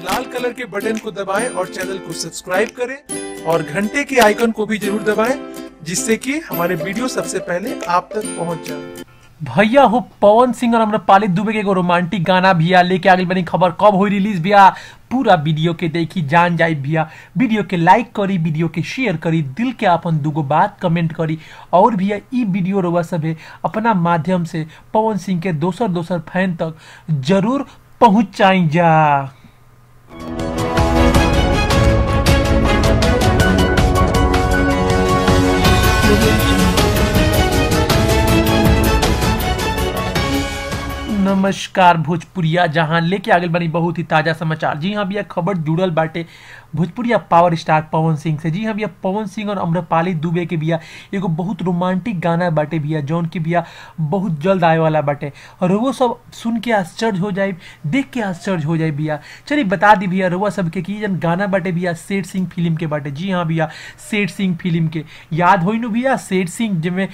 लाल colour के button को दबाएं और चैनल को सब्सक्राइब करें और घंटे के आइकन को भी जरूर दबाएं, जिससे कि हमारे वीडियो सबसे पहले आप तक पहुंच जाए। भैया हो पवन सिंह और अम्रपाली दुबे के एगो रोमांटिक गाना भैया लेके आगे बनी खबर कब हुई रिलीज भैया, पूरा वीडियो के देखी जान जाए भैया। वीडियो के लाइक करी, वीडियो के शेयर करी, दिल के अपन दुगो बात कमेंट करी और भैया ई वीडियो रउआ सब अपना माध्यम से पवन सिंह के दोसर दोसर फैन तक जरूर पहुँचाई जा। नमस्कार भोजपुरिया जहां लेके आगे बनी बहुत ही ताजा समाचार। जी हाँ भैया, खबर जुड़ल बाटे भोजपुरिया पावर स्टार पवन सिंह से। जी हाँ भैया, पवन सिंह और अम्रपाली दुबे के भैया एगो बहुत रोमांटिक गाना बाटे भैया, जौन की भैया बहुत जल्द आए वाला बाटे और वो सब सुन के आश्चर्य हो जाए, देख के आश्चर्य हो जाए भैया। चलिए बता दी भैया रुआ सब के कि जन गाना बाटे भैया शेर सिंह फिल्म के बाटे। जी हाँ भैया, शेर सिंह फिल्म के याद हो भैया, शेर सिंह जिसमें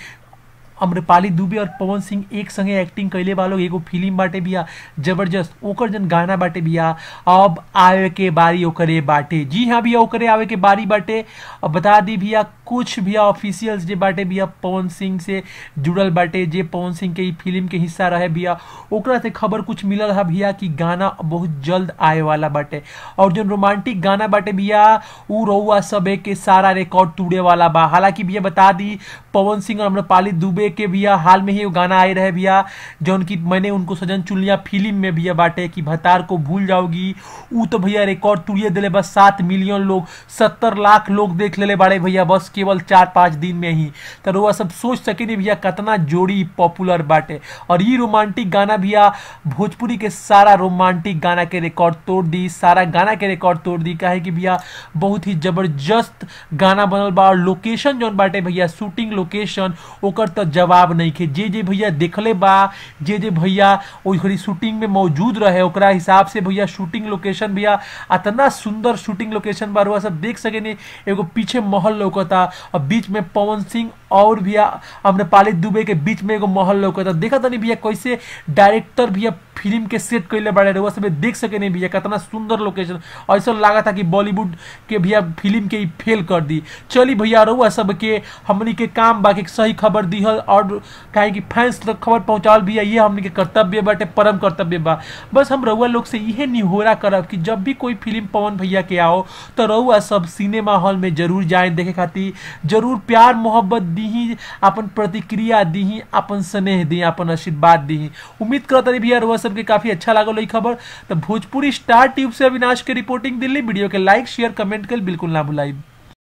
अम्रपाली दुबे और पवन सिंह एक संगे एक्टिंग कैले वालों एगो फिल्म बाटे भैया जबरदस्त। ओकर जन गाना बाटे भैया अब आवे के बारी ओकरे बाटे। जी हाँ भैया, ओकरे आवे के बारी बाटे। अब बता दी भैया कुछ भैया ऑफिशियल्स जे बाटे भैया पवन सिंह से जुड़ल बाटे, जे पवन सिंह के फिल्म के हिस्सा रहे भैया, ओकरा से खबर कुछ मिलल है भैया कि गाना बहुत जल्द आए वाला बाटे। और जो रोमांटिक गाना बाटे भैया उ रउआ सब के सारा रिकॉर्ड तोड़े वाला बा। हालांकि भैया बता दी पवन सिंह और अम्रपाली दुबे के भैया हाल में ही वो गाना आए रहे भैया जौन की मैंने उनको सजन चुन लिया फिल्म में भैया बाटे कि भतार को भूल जाओगी, उ तो भैया रिकॉर्ड तुड़िए दिले बस 7 मिलियन लोग, 70 लाख लोग देख ले बाड़े भैया बस केवल 4-5 दिन में ही। तो रउआ सब सोच सके नहीं भैया कितना जोड़ी पॉपुलर बाटे। और ये रोमांटिक गाना भैया भोजपुरी के सारा रोमांटिक गाना के रिकॉर्ड तोड़ दी, सारा गाना के रिकॉर्ड तोड़ दी। काहे कि भैया बहुत ही जबरदस्त गाना बनल बा और लोकेशन जौन बाटे भैया शूटिंग लोकेशन ओकर तो जवाब नहीं खे। जे जे भैया देखले बा, जे जे भैया ओई शूटिंग में मौजूद रहे ओकरा हिसाब से भैया शूटिंग लोकेशन भैया इतना सुंदर शूटिंग लोकेशन बा, रउआ सब देख सके नहीं। एगो पीछे महल लौकता और बीच में पवन सिंह और भैया अम्रपाली दुबे के बीच में एगो महल लौकता। देखा तनी भैया कैसे डायरेक्टर भैया फिल्म के सेट कैले बाड़े, रउआ सब देख सके नहीं भैया कितना सुंदर लोकेशन। ऐसा लगा था कि बॉलीवुड के भैया फिल्म के फेल कर दी। चली भैया रउआ सब के हमनी के काम बाकी सही खबर दिहल और काहे कि फैंस तक खबर पहुंचावल भैया ये हमनी के कर्तव्य बाटे, परम कर्तव्य बा। बस हम रउआ लोग से इहे निहोरा करब कि जब भी कोई फिल्म पवन भैया के आओ तो रउआ सब सिनेमा हॉल में जरूर जाए देखे खातिर, जरूर प्यार मोहब्बत दीही, अपन प्रतिक्रिया दीही, अपन स्नेह दी, अपन आशीर्वाद दीही। उम्मीद करत रही भैया रउआ सबके काफी अच्छा लागल ई खबर। तो भोजपुरी स्टार ट्यूब से अविनाश के रिपोर्टिंग दिल्ली। वीडियो के लाइक शेयर कमेंट कर बिल्कुल ना भुलाई।